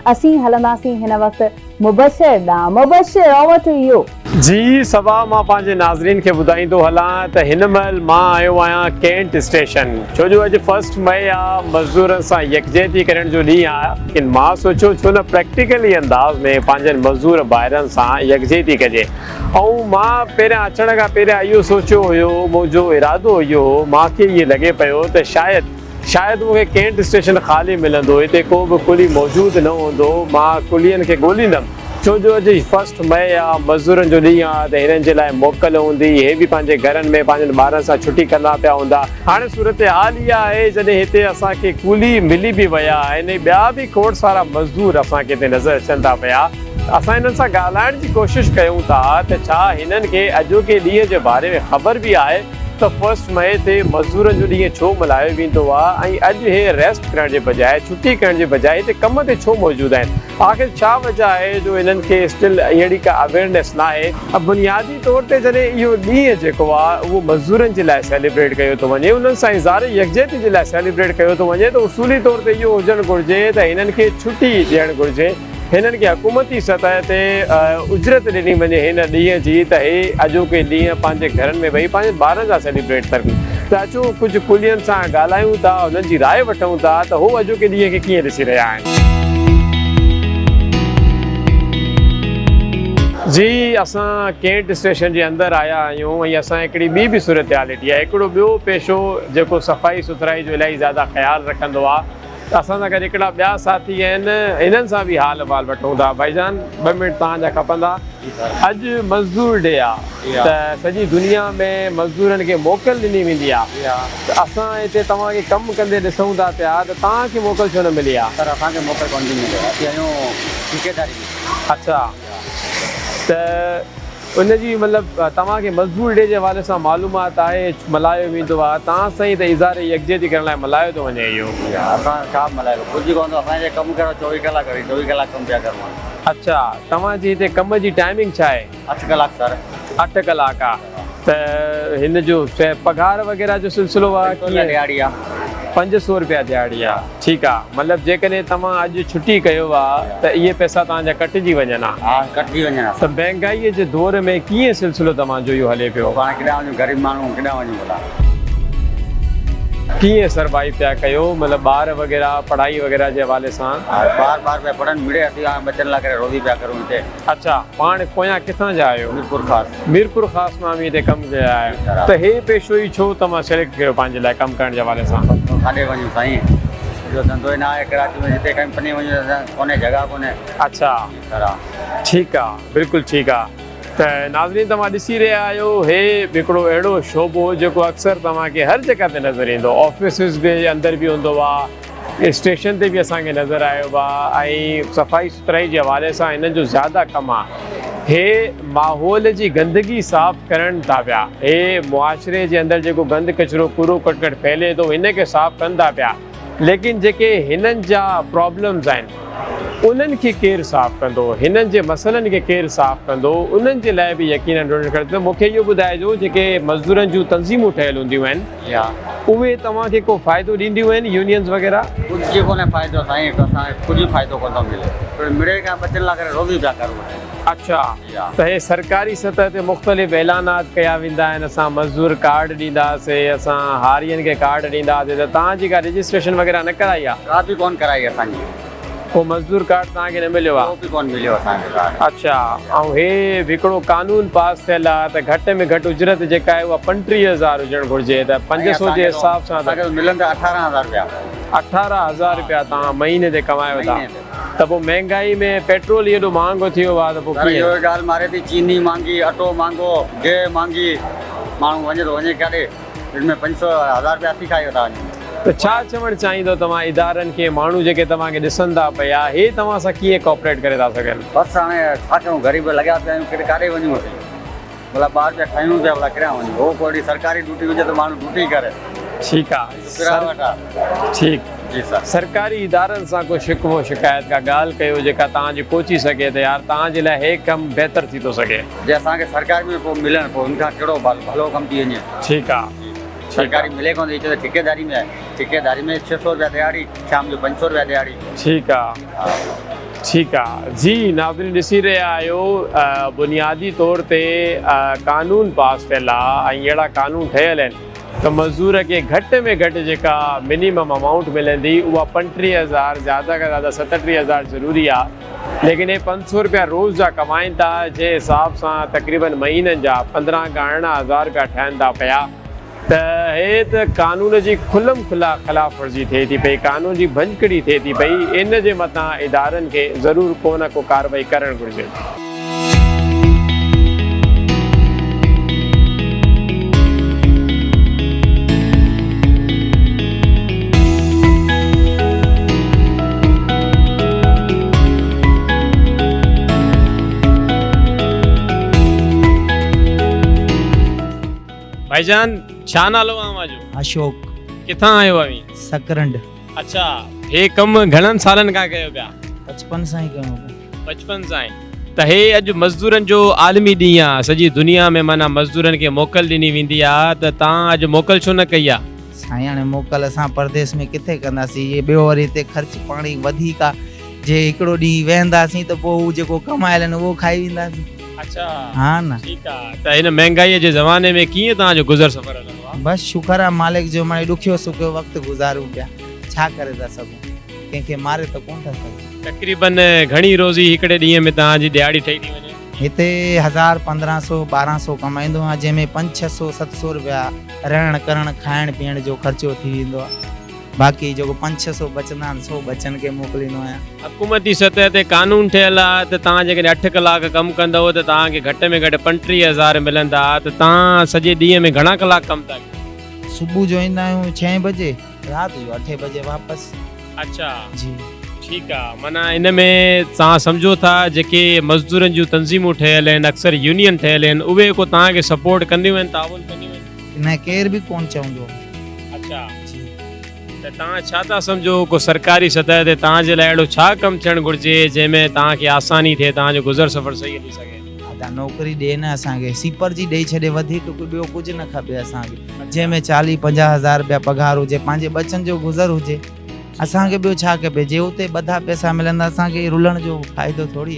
اسين هلنداسين هن وقت مبشر ڏانهن. مبشر اوور ٽو يو. جي صبا مان پنهنجي ناظرين کي ٻڌائيندو هلان ته هن مهل مان آيو آهيان ڪينٽ اسٽيشن ڇو جو اڄ فرسٽ مئي آ مزدورن سان يڪجهتي ڪرڻ جو ڏينهن آ ليڪن مان سوچيو ڇو نه پريڪٽيڪلي انداز ۾ پنهنجن مزدور ڀائرن سان يڪجهتي ڪجي ۽ مان پهريان اچڻ کان پهريان اهو سوچيو هيو منهنجو ارادو اهو هو مان کي ائين لڳي پيو ته شايد شايد مون کي ڪينٽ اسٽيشن خالي ملندو هتي ڪو به ڪلي موجود نه هوندو مان ڪلين کي ڳوليندم ڇو جو اڄ فرسٽ مئي آ مزدورن جو ڏينهن آ ته هنن جي لاء موڪل هوندي هي به پنهنجي گهرن ۾ پنهنجن ٻارن سان ڇٽي ڪندا پيا هوندا. هاڻي صورتحال اها آهي جڏهن هتي اسان کي ڪولي ملي به ويا آهن ۽ ٻيا به کوڙ سارا مزدور اسان کي هتي نظر اچن ٿا پيا ته اسان هنن سان ڳالهائڻ جي ڪوشش ڪيون ٿا ته ڇا هنن کي اڄوڪي ڏينهن جي باري ۾ خبر به آهي ته فرسٽ مئي تي مزدورن جو ڏينهن ڇو ملهايو ويندو آهي ۽ اڄ هي ريسٽ ڪرڻ جي بجاء ڇٽي ڪرڻ جي بجاء هتي ڪم تي ڇو موجود آهن آخر ڇا وجه آهي جو هنن کي اسٽل اهڙي ڪا اويئرنيس ناهي. بنيادي طور تي جڏهن اهو ڏينهن جيڪو آهي اهو مزدورن جي لاء سيليبريٽ ڪيو ٿو وڃي انهن سان اظهار يڪجهتي جي لاء سيليبريٽ ڪيو ٿو وڃي ته اصولي طور تي اهو هجڻ گهرجي ته هنن کي ڇٽي ڏيڻ گهرجي هنن کي حڪومتي سطح تي اجرت ڏني وڃي هن ڏينهن جي ته هي اڄوڪي ڏينهن پنهنجي گهرن ۾ ويهي پنهنجن ٻارن سان سيليبريٽ ڪن ته اچو ڪجهه ڪلين سان ڳالهايون ٿا انهن جي راء وٺون ٿا ته هو اڄوڪي ڏينهن کي ڪيئن ڏسي رهيا آهن. جي اسان ڪينٽ اسٽيشن جي اندر آيا آهيون ۽ اسان هڪڙي ٻي به صورتحال ڏٺي آهي هڪڙو ٻيو پيشو جيڪو صفائي سٿرائي جو الاهي زياده خيال رکندو آهي ته اسان سان گڏ هڪڙا ٻيا ساٿي آهن انهن سان به حال احوال وٺون ٿا. ڀائي جان ٻه منٽ توهان جا کپندا. اڄ مزدور ڊي آ ته سڄي دنيا ۾ مزدورن کي موڪل ڏني ويندي آ ته اسان هتي توهان کي ڪم ڪندي ڏسون ٿا پيا ته توهان کي موڪل ڇو نه ملي آ؟ سر اسان کي موڪل ڪونه ٿي ملي اسين آهيون ٺيڪيداري ۾. اڇا ته ان جي مطلب توهان کي مزدور ڊي جي حوالي سان معلومات آهي ملهايو ويندو آهي توهان سان ئي ته اظهار يڪجهتي ڪرڻ لاء ملهايو ٿو وڃي اهو. جي ها اسان ڇا ملهايو ڪجهه ڪونه ٿو اسان جي ڪم ڪرڻ 24 ڪلاڪ وري 24 ڪلاڪ ڪم پيا ڪرون. اڇا توهان جي هتي ڪم جي ٽائمنگ ڇا آهي؟ 8 ڪلاڪ سر. 8 ڪلاڪ آ ته هن جو پگهار وغيره جو سلسلو آ 500 رپيا ڏهاڙي آ. 500 رپيا ڏهاڙي آ ٺيڪ آ مطلب جيڪڏهن توهان اڄ ڇٽي ڪيو آ ته اهي پئسا توهان جا ڪٽجي وڃن ها. ها ڪٽجي وڃن ها. ته مهنگائي جي دور ۾ ڪيئن سلسلو توهان جو اهو هلي پيو؟ پاڻ ڪيڏانهن وڃون غريب ماڻهو ڪيڏانهن وڃون ڀلا. ڪيئن سروائيو پيا ڪيو مطلب ٻار وغيره پڙهائي وغيره جي حوالي سان؟ ها ٻار ٻار پيا پڙهن مڙئي اسين هاڻي ٻچن لاء ڪري روزي پيا ڪرون هتي. اڇا پاڻ پويان ڪٿان جا آهيو؟ ميرپورخاص. ميرپورخاص مان به هتي ڪم ڪيا آهيو ته هي پيشو ئي ڇو توهان سليڪٽ ڪيو پنهنجي لاء ڪم ڪرڻ جي حوالي سان؟ ڪاڏي وڃون سائين ٻيو ڌنڌو ئي نه آهي ڪراچي ۾ جتي ڪمپني وڃون ته ڪونهي جڳهه ڪونهي. اڇا ٺيڪ آ بلڪل ٺيڪ آ ته ناظرين توهان ڏسي رهيا آهيو هي هڪڙو اهڙو شعبو جيڪو اڪثر توهان کي هر جڳهه تي نظر ايندو آفيسز به اندر به هوندو آ اسٽيشن تي به اسان کي نظر آيو آ ۽ صفائي سٿرائي جي حوالي سان هنن جو زياده ڪم آ هي ماحول جي گندگي صاف ڪرڻ ٿا پيا هي معاشري جي اندر جيڪو گند ڪچرو ڪوڙو ڪٽڪٽ ڦهلي ٿو هن کي صاف ڪن ٿا پيا ليڪن جيڪي هنن جا پرابلمز آهن انهن کي ڪير صاف ڪندو هنن جي مسئلن کي ڪير صاف ڪندو انهن جي لاء به يقينن ڊونيٽ ڪرڻ ته مون کي اهو ٻڌائجو جيڪي مزدورن جون تنظيمون ٺهيل هونديون آهن اهي توهان کي ڪو فائدو ڏينديون آهن يونينز وغيره؟ ڪجهه ڪونهي فائدو سائين اسان کي ڪجهه فائدو ڪونه ٿو ملي پر مڙئي کان ٻچن لاء ڪري روزي پيا ڪرون. اڇا ته هي سرڪاري سطح تي مختلف اعلانات ڪيا ويندا آهن اسان مزدور ڪارڊ ڏينداسي اسان هارين کي ڪارڊ ڏينداسي ته توهان جي ڪا رجسٽريشن وغيره نه ڪرائي آهي؟ ڪا به ڪونه ڪرائي اسان جي. ڪو مزدور ڪارڊ توهان کي نه مليو آ؟ ڪو به ڪونه مليو اسان کي ڪارڊ. اڇا ۽ هي به هڪڙو قانون پاس ٿيل آ ته گهٽ ۾ گهٽ اجرت جيڪا آهي اها 25 هزار هجڻ گهرجي ته 500 جي حساب سان ته اسان کي ته ملن ٿا 18 هزار رپيا. 18 هزار رپيا توهان مهيني تي ڪمايو ٿا ته پوء مهنگائي ۾ پيٽرول ئي ايڏو مهانگو ٿي ويو آ ته پوء سر ڪيئن؟ اهو ڳالهه ماري ٿي چيني مهانگي اٽو مهانگو گيهه مهانگي ماڻهو وڃي ٿو وڃي ڪاڏي. ان ۾ 500 هزار رپيا اسين کائي ٿا وڃون. ته ڇا چوڻ چاهيندو توهان ادارن کي ماڻهو جيڪي توهان کي ڏسن ٿا پيا هي توهان سان ڪيئن ڪوآپريٽ ڪري ٿا سگهن. بس هاڻي ڇا ڪيون غريب لڳيا پيا آهيون ڪيڏي ڪاڏي وڃون اسين ڀلا ٻار پيا کايون پيا ڀلا ڪيڏانهن وڃون هو ڪو اهڙي سرڪاري ڊيوٽي هجي ته ماڻهو ڊيوٽي ڪري. ٺيڪ آ پرائيويٽ آ. ٺيڪ جي سر. سرڪاري ادارن سان ڪو شڪوو شڪايت ڪا ڳالهه ڪيو جيڪا توهان جي پهچي سگهي ته يار توهان جي لاء هي ڪم بهتر ٿي ٿو سگهي. جي اسان کي سرڪاري ۾ پوء ملن پوء ان کان ڪهڙو ڀلو ڪم ٿي وڃي. ٺيڪ آ. سرڪاري ملي ڪونه ٿي چي ته ٺيڪيداري ۾ آهي ٺيڪيداري ۾ 600 رپيا ڏهاڙي شام جو 500 رپيا ڏهاڙي. ٺيڪ آ. ٺيڪ آ جي ناظرين ڏسي رهيا آهيو بنيادي طور تي قانون پاس ٿيل آ ۽ اهڙا قانون ٺهيل آهن ته مزدور کي گهٽ ۾ گهٽ جيڪا منيمم امائونٽ ملندي اها 35 هزار زياده کان زياده 37 هزار ضروري آ ليڪن هي 500 روپيا روز جا ڪمائن ٿا جنهن حساب سان تقريبن مهينن جا 15 کان 18 هزار روپيا ٺهن ٿا پيا ته هي ته قانون جي کلم کلا خلاف ورزي ٿئي ٿي پئي، قانون جي ڀڃڪڙي ٿئي ٿي پئي، ان جي مٿان ادارن کي ضرور ڪو نه ڪو ڪارروائي ڪرڻ گهرجي. ڀائيجان ڇا نالو آ اوهان جو؟ اشوڪ. ڪٿان آيو اوهين؟ سڪرنڊ. اڇا هي ڪم گهڻن سالن کان ڪيو پيا؟ بچپن سان ئي ڪيون پيا. بچپن سان ئي. ته هي اڄ مزدورن جو عالمي ڏينهن آ سڄي دنيا ۾ معنيٰ مزدورن کي موڪل ڏني ويندي آ ته تان اڄ موڪل ڇو نه ڪئي آ؟ سائين هاڻي موڪل اسان پرديس ۾ ڪٿي ڪنداسين هي ٻيو وري هتي خرچ پاڻي وڌيڪ آ جي هڪڙو ڏينهن ويهنداسين ته پوء هو جيڪو ڪمايل آهن اهو کائي وينداسين. اڇا ها نه. ٺيڪ آ ته هن مهنگائي جي زماني ۾ ڪيئن توهان جو گذر سفر هلندو آ؟ بس شڪر آ مالڪ جو مڙئي ڏکيو سکيو وقت گذاريون پيا ڇا ڪري ٿا سگهون ڪنهن کي ماري ته ڪونه ٿا سگهون. تقريبن گهڻي روزي هڪڙي ڏينهن ۾ توهان جي ڏهاڙي ٺهي ٿي وڃي؟ هتي هزار 15 سو 12 سو ڪمائيندو آهيان جنهن ۾ پنج ڇهه سو ست سو روپيا رهڻ ڪرڻ کائڻ پيئڻ جو خرچو ٿي ويندو آ. باقي جيڪو پنج ڇهه سو بچندا آهن سو ٻچن کي موڪليندو آهيان. حڪومتي سطح تي قانون ٺهيل آهي ته توهان جيڪڏهن اٺ ڪلاڪ ڪم ڪندؤ ته توهان کي گهٽ ۾ گهٽ 35 هزار ملندا ته توهان سڄي ڏينهن ۾ گهڻا ڪلاڪ ڪم ٿا ڪيو؟ صبح جو ايندا آهيون ڇهين بجي رات جو اٺين بجي واپس. اڇا جي. ٺيڪ آ معنيٰ ان ۾ توهان سمجهو ٿا جيڪي مزدورن جون تنظيمون ٺهيل آهن اڪثر يونين ٺهيل آهن اهي ڪو توهان کي سپورٽ ڪنديون آهن تعاون ڪنديون آهن؟ نه ڪير به ڪونه چوندو. اڇا جي ته توهان ڇا ٿا سمجهو ڪو سرڪاري سطح تي توهان جي لاء اهڙو ڇا ڪم ٿيڻ گهرجي جنهن ۾ توهان کي آساني ٿئي توهان جو گذر سفر صحيح هلي سگهي. ادا نوڪري ڏي نه اسان کي سيپر جي ڏئي ڇڏي وڌيڪ ڪو ٻيو ڪجهه نه کپي اسان کي جنهن ۾ چاليهه پنجاهه هزار رپيا پگهار هجي پنهنجي ٻچن جو گذر هجي اسان کي ٻيو ڇا کپي جي اتي ٻڌا پئسا ملندا اسان کي رلڻ جو فائدو ٿوري.